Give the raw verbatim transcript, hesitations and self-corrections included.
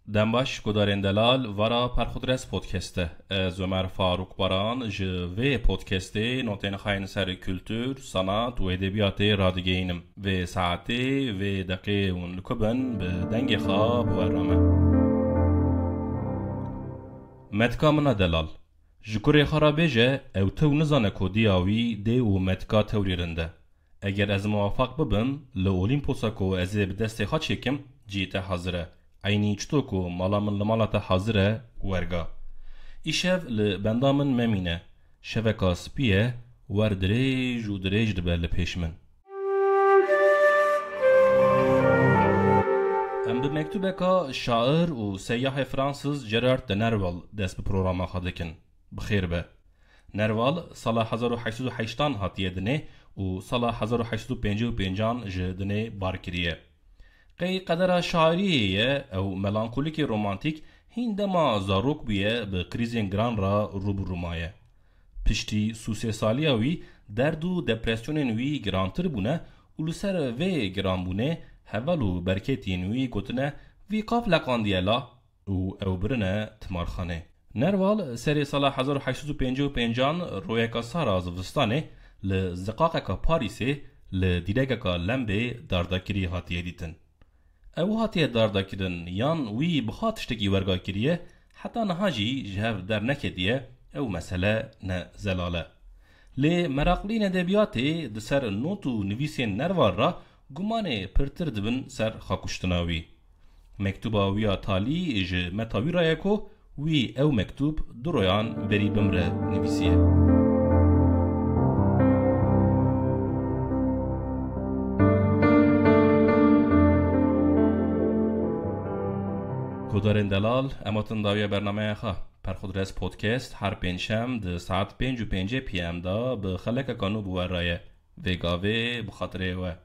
Dem baş, guhdarên delal, vara Perxudres Podcast e. Ez Ömer Faruk Baran ji vê podcastê notên xwe yên ser kultur, sanat û edebiyatê radigihînim. Vê saetê, vê deqê hûn li ku bin, bi dengê xwe bi we re me. Metka min a delal. Ji kurê xwe re bêje, ew tew nizane ku diya wî dê û metka tewrê rind e. Eger ez muwefeq bibim, li Olîmposa ku ez ê bi destê xwe çêkim, cihê te hazir e. Eynî çito ku mala min li mala te hazir e, werga. Îşev li benda min memîne. Şeveka spî ye, wer dirêj û dirêj dibe li pêş min. Em bi mektubeka şair û seyahê Fransız Gerard de Nerval dest bi programa xwe dikin. Bi xêr be. Nerval sala hezar û heşt sed û heştan hatiye dinê û sala hezar û heşt sed û pêncî û pêncan ji dinê bar kiriye. Qey qedera şairiyê ye, ew melankolîkê romantîk hîn dema zarok bûye bi krîzên giran re rû bi rû maye. Piştî sûsê saliya wî, derd û depresyonên wî girantir bûne û li ser vê giranbûnê heval û berketiyên wî gotine, vî qaf leqandiye la, û ew birine timarxanê. Nerval serê sala hezar û heşt sed û pêncî û pêncan royeka sar a zivistanê li ziqaqeka Parîsê li dîrekeka lembê dardakirî hatiye dîtin. Ew hatiye dardakirin yan wî biha tiştekî werga kiriye, heta niha jî ji hev derneketiye, ew mesele ne zelal e. Lê meraqliyên edebiyatê di ser not û nivîsên Nerval re gumanê pirtir dibin ser xwekuştina wî. Mektuba wî ya talî ji meta wî re ye ku wî ew mektûb du royan berî bimre nivîsiye. Guhdarên delal, em hatin dawiya bernameya xwe. Perxudres Podcast her pêncşem di saet pênc û pêncê P M de bi xelekeka nû bi we re ye. Vê gavê bi xatirê we.